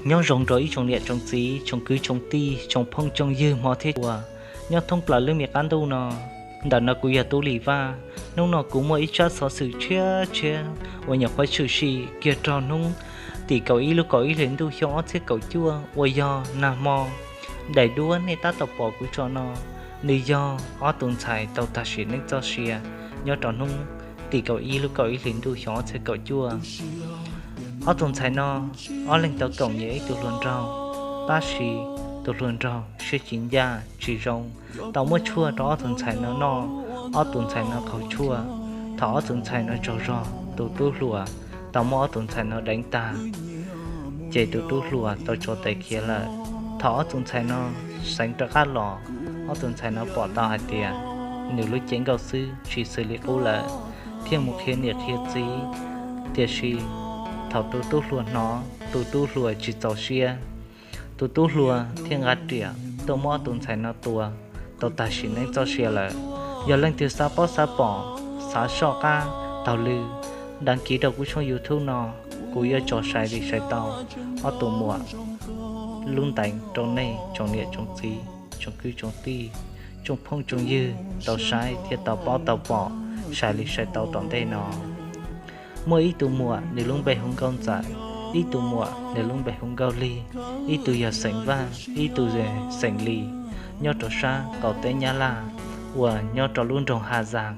Nyob zoo rau ib tsoom niam tsoom txiv, tsoom kwv tsoom tij, tsoom phooj tsoom ywg hmov thiab tshua nyob thoob plaws lub me qab ntuj no. Ntawm no kuv yog Tub Lis Vaj. Hnub no kuv muaj ib tsab xov xwm tshiab tshiab uas nyuam qhuav tshwm sim kiag rau hnub tim kaum ib lub kaum ib hlis ntuj xyoo ob txhiab kaum cuaj uas yog nag hmo. Daim duab nej tab tom pom kuv tso no, nws yog ob tus ntxhais tau tag sim neej txoj sia nyob rau hnub tim kaum ib lub kaum ib hlis ntuj xyoo ob txhiab kaum cuaj. Ob tus ntxhais no, ob leeg tau koom nyiam ib tug hluas nraug, tab sis tus hluas nraug siab tsis ncaj tsis zoo, tau muab tshuaj rau ob tus ntxhais no noj, ob tus ntxhais no qaug tshuaj. Thaum ob tus ntxhais no tsaug zog, tus tub hluas tau muab ob tus ntxhais no deev tag, ces tus tub hluas tau tso tes khiav lawm. Thaum ob tus ntxhais no xeev rov qab los, ob tus ntxhais no pom tau hais tias nws lub cev nkauj xwb tsis xws li qub lawm, thiaj mus qhia niam qhia txiv. Tiam sis thaum tus tub hluas hnov, tus tub hluas tsis txaus siab, tus tub hluas thiaj nqa riam tuaj muab ob tus ntxhais no tua tau tag sim neej txoj sia lawm. Yog leej twg xav paub xav pom, xav soj qab taug lw, đăng ký rau kuv tshooj YouTube no, kuv yuav tso sai li sai tau ob tus muam lub ntees rau nej tsoom niam tsoom txiv, tsoom kwv tsoom tij, tsoom phooj tsoom ywg tau saib thiab tau paub tau pom sai li sai tau tom ntej no. Muaj ib tug muam nws lub npe hu Nkauj Ntxawm, ib tug muam nws lub npe hu Nkauj Lig, ib tug yog xeem Vaj, ib tug yog xeem Lis, nyob rau sab qaum teb Nyab Laj uas nyob rau lub nroog Has Zas.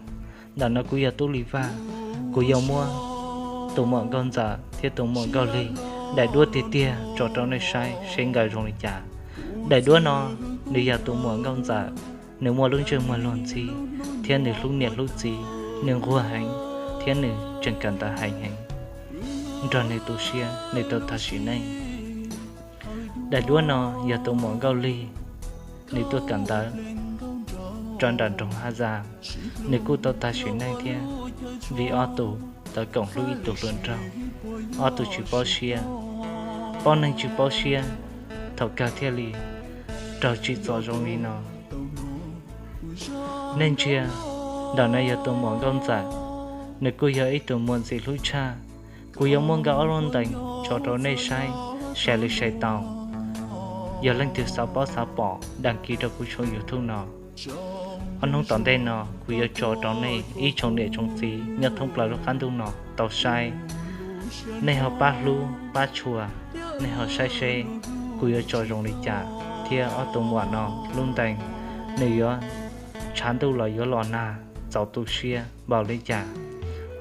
Ntawm no kuv yog Tub Lis Vaj, kuv yuav muab tus muam Nkauj Ntxawm thiab tus muam Nkauj Lig daim duab tiag tiag tso rau nej saib seb nkawd zoo li cas. Daim duab no, nws yog tus muam Nkauj Ntxawm, nws muaj lub ntsej muag luag ntxhi thiab nws hlub niam hlub txiv, nws nquag heev thiab nws tseem kawm ntawv heev heev nrog nws tus sia nws tau tag sim neej. Daim duab no yog tus muam Nkauj Lig, nws tuaj kawm ntawv rau nram nroog Has Zas, nws kuj tau tag sim neej thiab, vim ob tug tau koom hlub ib tug hluas nraug, ob tug tsis paub siab, paub neeg tsis paub siab, thaum kawg thiaj li raug tsim txom zoo li no. Nej ntsia, ntawm no yog tus muam Nkauj Ntxawm, nws kuj yog ib tug muam ntxim hlub tshaj. Kuv yuav muab nkawd ob lub ntees tso rau nej saib sai li sai tau. Yog leej twg xav paub xav pom đăng ký rau kuv tshooj YouTube no. Ob hnub tom ntej no kuv yuav tso rau nej ib tsoom niam tsoom txiv nyob thoob plaws lub qab ntuj no tau saib. Nej ho pab hlub pab tshua, nej ho saib seb kuv yuav tso zoo li cas thiab ob tug muam no lub ntees nws yuav tshav ntuj los yuav los nag txaus tu siab npaum li cas.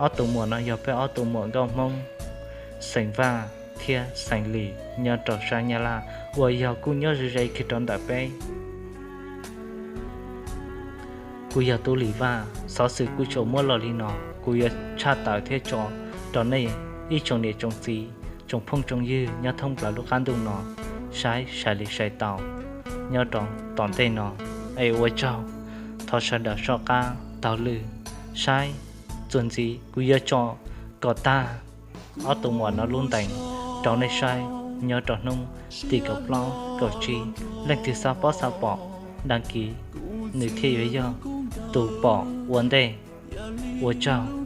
Ob tug muam no yog peb ob tug muam nkauj Hmoob, xeem Vaj thiab xeem Lis nyob rau sab Nyab Laj uas yog kuj nyob ze ze kiag rau ntawm peb. Kuv yog Tub Lis Vaj, xov xwm kuv tsuas muab los li no, kuv yuav tshaj tawm thiab tso rau nej ib tsoom niam tsoom txiv, tsoom phooj tsoom ywg nyob thoob plaws lub qab ntuj no saib sai li sai tau nyob rau tom ntej no. Es ua tsaug, thov sawv daws soj qab taug lw saib, txuas ntxiv kuv yuav tso kom tag ob tug muam no lub ntees rau nej saib nyob rau hnub tim kaum plaub kaum tsib. Leej twg xav paub xav pom đăng ký, nws thiaj yuav yog tus pom ua ntej. Ua tsaug.